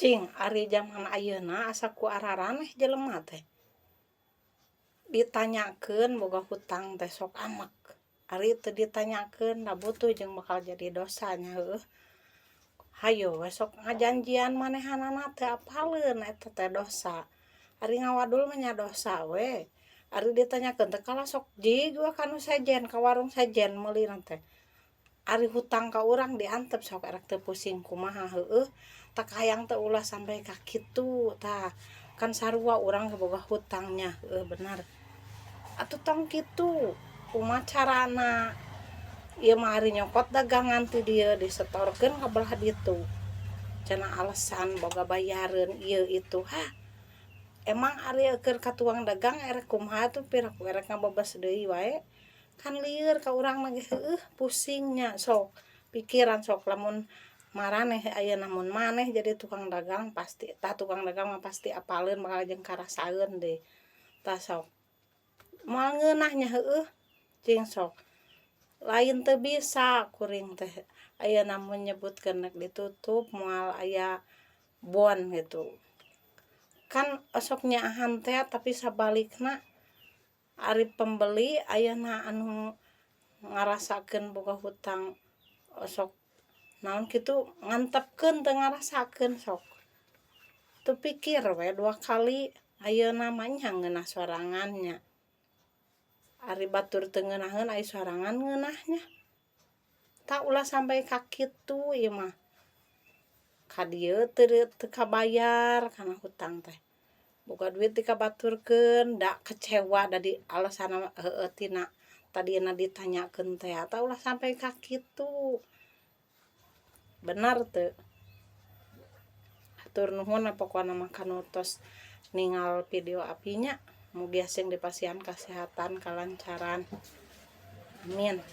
Cing, ari jaman ayeuna asa ku araraneh jelema teh. Ditanyakeun boga hutang teh sok amek. Ari teu ditanyakeun da butuh jeung bakal jadi dosa nya, heueuh. Hayo we sok ngajanjian manehanana teu apaleun, eta teh dosa. Ari ngawadul mah nya dosa we. Ari ditanyakeun teh kalah sok jig we ka nu sejen, ka warung sejen meulina teh. Ari hutang ka urang diantep, sok erek teu pusing kumaha, heueuh. Tak hayang teh ulah sampai ka kitu tah. Kan sarua urang ge boga hutang nya, heueuh, bener. Atuh tong kitu, kumaha carana? Ieu mah ari nyokot dagangan ti dieu disetorkeun ka belah ditu. Cenah alasan boga bayareun ieu itu. Hah, emang ari keur ka tukang dagang erek kumaha tuh? Piraku erek ngabebes deui wae. Kan lieur ka urang mah ge, heueuh, pusing nya. Sok pikiran, sok lamun maraneh ayeuna, mun maneh jadi tukang dagang, pasti tah tukang dagang mah pasti apaleun bakal jeung karasaeun deui. Tah, sok moal ngeunah nya, heueuh. Cing, sok lain teu bisa kuring teh ayeuna mun nyebutkeun rek ditutup, moal aya bon gitu. Kan osok nyaahan teh, tapi sabalikna ari pembeli ayeuna anu ngarasakeun boga hutang osok naon kitu ngantepkeun teu ngarasakeun. Sok teu pikir we dua kali. Ayeuna mah nya ngeunah sorangan nya. Ari batur teu ngeunaheun, ari sorangan ngeunah nya. Tah, ulah sampai ka kitu. Ieu mah ka dieu teu teu kabayar kana hutang teh, boga duit dikabaturkeun, da kecewa da di alasanna heueuh tina tadina ditanyakeun teh. Tah, ulah sampai ka kitu, bener teu? Hatur nuhun pokona mah kanu tos ningal video abi nya. Mugi sing dipasihan kasehatan, kalancaran, amin.